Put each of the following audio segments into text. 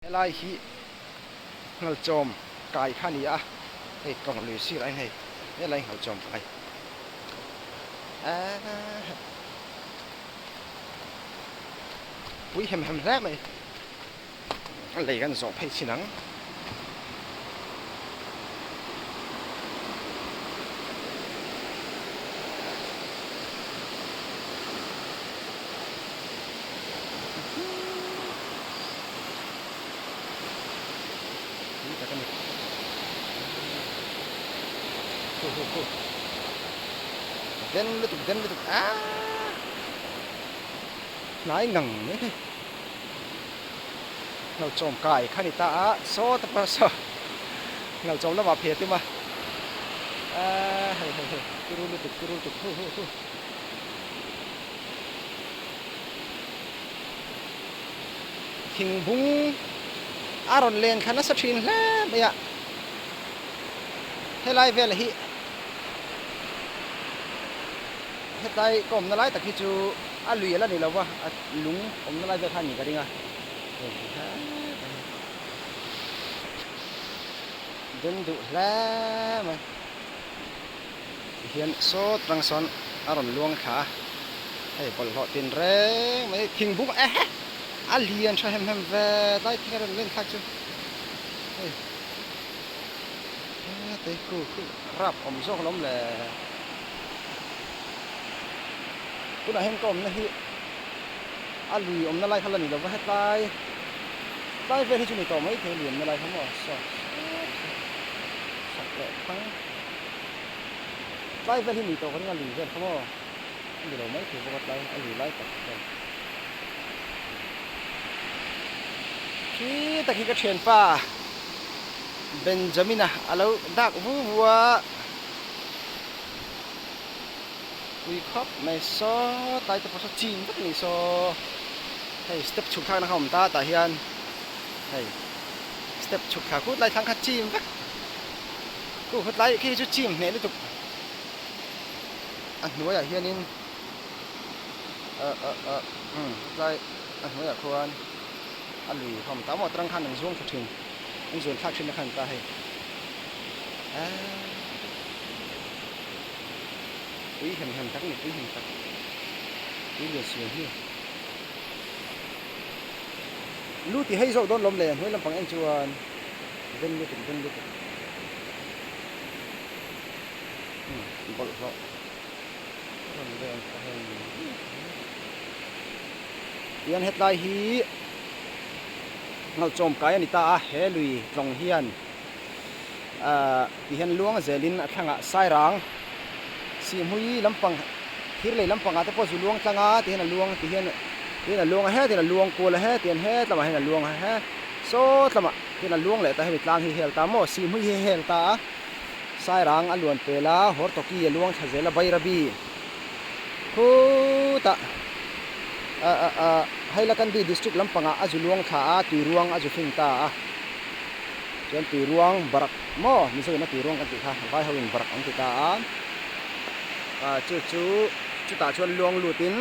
Helai hi Nghalchawm kai kha a ni a, hei tlawng lui sirah hian hei helai Nghalchawm kai aaa pui hem hem hle mai a lei kan zawh phei chin ang. Tui tak a ni. Hu hu hu. Den lutuk den lutuk aaa. Hnai ngang mai hei. Ngalchawm kai kha ni ta a saw ta pawh saw ngalchawm lamah phei a tum a aaa hei hei hei turu lutuk turu lutuk hu hu hu. Thingbung a rawn len thla nasa thin hle mai a, helai vel hi hetlai ka awmna lai tak hi chu a lui a la ni lo va, a lung awmna lai vel kha a ni ka ring a, den duh hle mai. Tihian sawt rang sawn a rawn luang thla a, hei bawlhhlawh tin reng mai thingbung ehe a lian tha hem hem ve tlai thing a rawn len thlak chu hei hete khu khu rap awm zawk alawm le tunah hian ka awmna hi a lui awmna lai kha la ni lova hetlai tlai vel hi chu ni tawh mai thei a lui awmna lai kha maw saw sawt chak leh thlang. Tlai vel hi ni tawh ka ring a lui vel kha maw a ni lo mai thei bawk a tlai a lui lai tak vel khi tak hi ka thianpa Benjamina a lo dak vu vu a pui khawp mai saw tlai te pawh saw chin vek a ni saw hei step chhuk thlakna kha a awm ta tah hian hei step chhuk thla kut lai thlang kha chim vek. Khu khaw tlai khi chu chim hneh lutuk a hnuaiah hianin ah ah ah umm tlai a hnuaiah khuan a lui khawm ta maw aṭang khan an zuang thla ṭhin an zuan thlak ṭhin a khan ta hei aaa pui hem hem tak a ni pui hem tak pui lian sual hi lu ti hei zawk dawn lawm le a hnuai lampang en chuan. Den lutuk den lutuk umm bawlhhlawh a rawn vel ta hei tihian hetlai hi Nghalchawm kai a ni ta a he lui tlawng hian ahh tihian luang zelin a thlangah Sairang Sihhmui lampang thir lei lampangah te pawh zu luang tlang a tihian a luang tihian tihian a luang a hetiang a luang kual a hetiang hetlamah hian a luang a he saw tlamah Tin a luang leh ta hemi tlang hi hel ta maw Sihhmui hi hel ta a Sairang a luan pel a Hortoki a luang thla zel a Bairabi khutah ah ah ah Hailakandi district lampangah a zu luang thla a Tuiruang a zu hring ta a chuan Tuiruang Barak maw Mizo in a Tuiruang kan tih kha vai ho in Barak an ti ta a ah chu chu chutah chuan luang lut in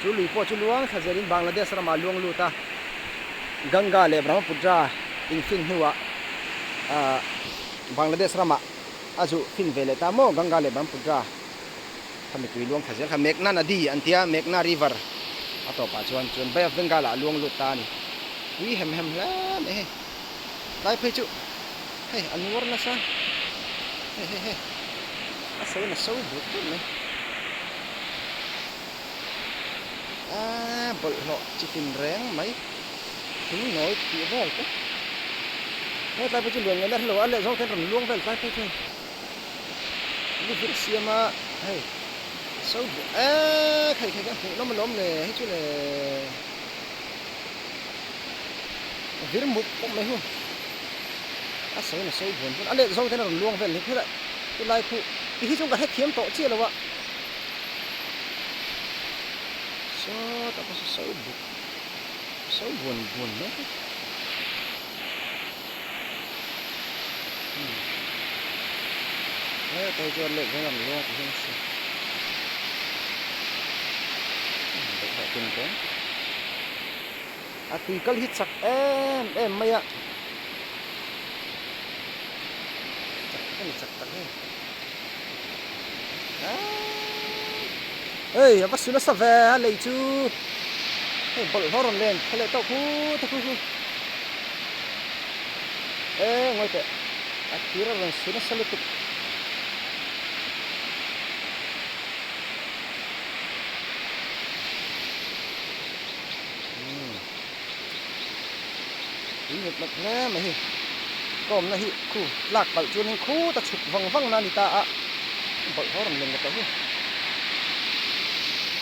chu lui pawh chu luang thla zel in Bangladesh ramah luang lut a. Ganga leh Brahmaputra infin hnuah Bangladesh ramah a zuh fin ve leh ta maw? Ganga leh Brahmaputra kha mipui luang thla zel kha Meghna Nadi an tia, Meghna River a tawpah chuan chuan Bay of Bengal ah a luang lut ta a ni. Pui hem hem hle mai hei. Tlai phei chu hei a nuar nasa hei hei hei a sawiin a so but but mai. Aaa bawlhhlawh chi tin reng mai thing nawi tih vel te he tlai pawh chu luan ngaihna hrelo a leh zawng ten rawn luang vel tlai phei chu hei lu vir siam a hei so eee khai khai ka hmuh lawm alawm le hei chu le vir mup mup mai hu a sawiin a sawi buan buan a leh zawng ten a rawn luang vel ni phel a chulai khu ti hi chuan ka hrethiam tawh chiah lo a. Sawtah pawh saw so buk so buan buan mai a hetah hi chuan leh veng ang luang tih hian a hria bawlhhlawh tin reng. A tui kal hi chak em em mai a. Chak tak a ni chak tak hei. Hei a va su nasa ve a lei chu hei bawlhhlawh rawn len kha leh tawh khu ta khu khu e ngawi teh a thir a rawn su nasa lutuk. Tui nghet nghet hle mai hi ka awmna hi khu tlak palh chuanin khut a chhuk vang vang na a ni ta a bawlhhlawh rawn len leh tawh hi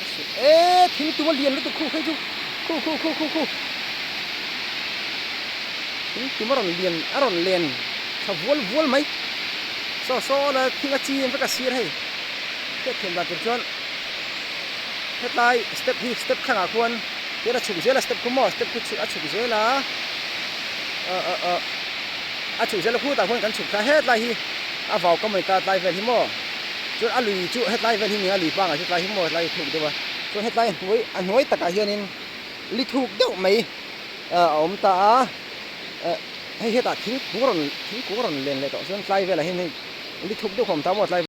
a sut e thing tum a lian lutuk khu phei chu khu khu khu khu khu thing tum a rawn lian a rawn len thla vual vual mai saw saw la thing a chi ang vek a sir hei hriatthiam dan tur chuan. Hetlai step hi step thlangah khuan hian a chhuk zel a step khu maw step khu a chhuk zel a ah ah ah a chhuk zel a khutah khuan kan chhuk thla hetlai hi a vau kam a ni ta tlai vel hi maw chuan a lui chu hetlai vel hi nia lui pangah chu tlai hi maw tlai hi thuk deuh a chuan hetlai a hnuai a hnuai takah hianin li thuk deuh mai ah a awm ta a eh hei hetah thingkung rawn thingkung rawn len leh tawh chuan tlai velah hian hei li thuk deuh kha a awm ta maw tlai.